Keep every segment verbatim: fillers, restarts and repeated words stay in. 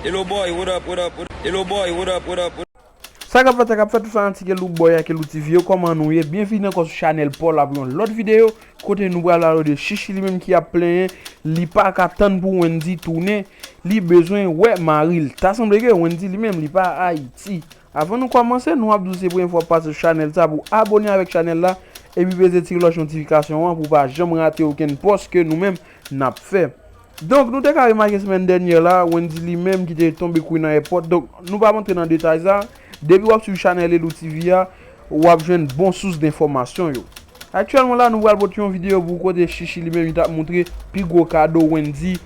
Hello boy, what up, what up, what up? Hello boy, what up, what up, what up? Sa k ap fèt, sa k ap fèt, tout fanatik Elou Boy ak Elou T V yo, kòman nou ye? Byenvini ankò sou chanèl pa w la pou yon lòt videyo, kote nou pral pale de Chichi li menm ki ap plenyen, li pa ka tann pou Wendy tounen, li bezwen wè mari l. Ta sanble ke Wendy li menm, li pa Ayiti. Avan nou kòmanse, nou ap di w se premye fwa w pase sou chanèl sa pou abone avèk chanèl la, epi peze ti klòch notifikasyon an pou w pa janm rate okenn pòs ke nou menm n ap fè. Donk, nou te ka remake semèn dènyè la, Wendy li menm ki te tonbe kouri nan èpòt. Donk, nou p ap antre nan detay sa. Depi w ap swiv chanèl Elou T V a, w ap jwenn bon sous denfòmasyon yo. Aktyèlman la, nou pral pote yon videyo pou kote Chichi li menm li t ap montre pi gwo kado Wendy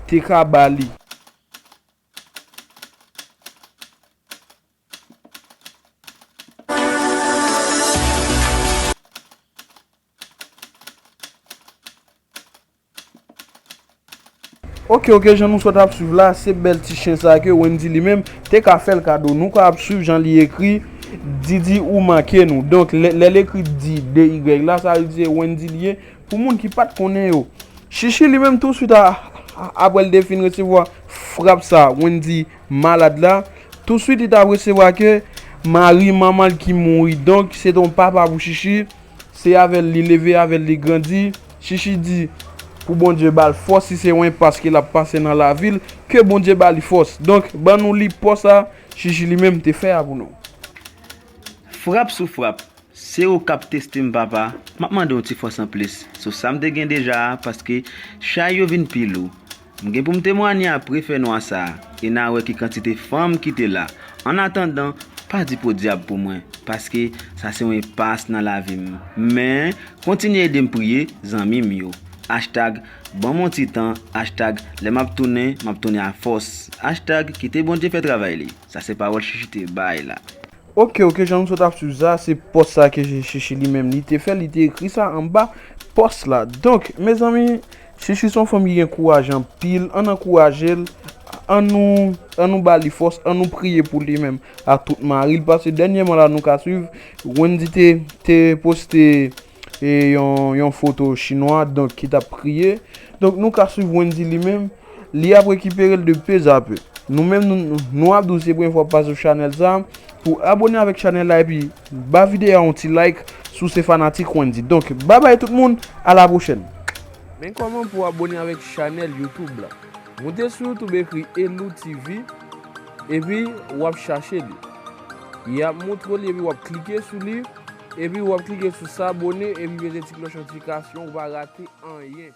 te ka ba li. Ok, ok, jan nou sot ap swiv la, se bèl ti chen sa ke Wendy li menm te ka fè l kado. Nou ka ap swiv jan li ekri, Didi ou manke nou. Donk, lè, lè l ekri D D Y la, sa vle di se Wendy li ye. Pou moun ki pa t konnen yo, Chichi li menm touswit a, a, apre l te fin resevwa frap sa, Wendy malad la, touswit li t ap resevwa ke mari manman l ki mouri. Donk, se te yon papa pou Chichi. Se avè l li leve, avè l li grandi. Chichi di pou Bondye ba l fòs si se yon enpas ke l ap pase nan lavi l, ke Bondye ba li fòs. Donk, ban nou li pòs sa Chichi li menm te fè a pou nou. Frap sou frap. Se ou k ap teste m, papa. M ap mande yon ti fòs anplis sou sa m te gen deja a, paske chay yo vin pi lou. M gen pou m temwanye apre fènwa sa a, e n a wè ki kantite fanm ki te la. Annatandan, pa di podyab pou mwen, paske sa se yon enpas nan lavi m. Men, kontinye ede m priye, zanmi m yo. Hashtag ban m yon ti tan, hashtag lè m ap tounen, m ap tounen a fòs. Hashtag kite Bondye fè travay li. Sa se pawòl Chichi te bay la. Ok, ok, jan nou sot ap swiv sa, se pòs sa ke Chichi li menm li te fè, li te ekri sa anba pòs la. Donk, mezanmi, Chichi se yon fanm ki gen kouraj anpil, ann ankouraje l, ann nou, ann nou ba li fòs, ann nou priye pou li menm ak tout mari l, paske dènyèman la nou ka swiv, Wendy te, te poste e yon, yon foto chinwa, donk, ki t ap kriye. Donk, nou ka swiv Wendy li menm, li ap rekipere l de pezapè. Nou menm, nou, nou ap di w se premye fwa w pase sou chanèl sa, pou abone avèk chanèl la epi ba videyo a yon ti like si w se fanatik Wendy. Donk, babay tout moun, a la pwochèn. Men kòman pou w abone avèk chanèl YouTube la. Moute sou YouTube, ekri Elou T V, epi w ap chache li. Y ap montre w li, epi w ap klike sou li, epi w ap klike sou s'abonner, epi peze ti klòch notifikasyon, ou pa rate anyen.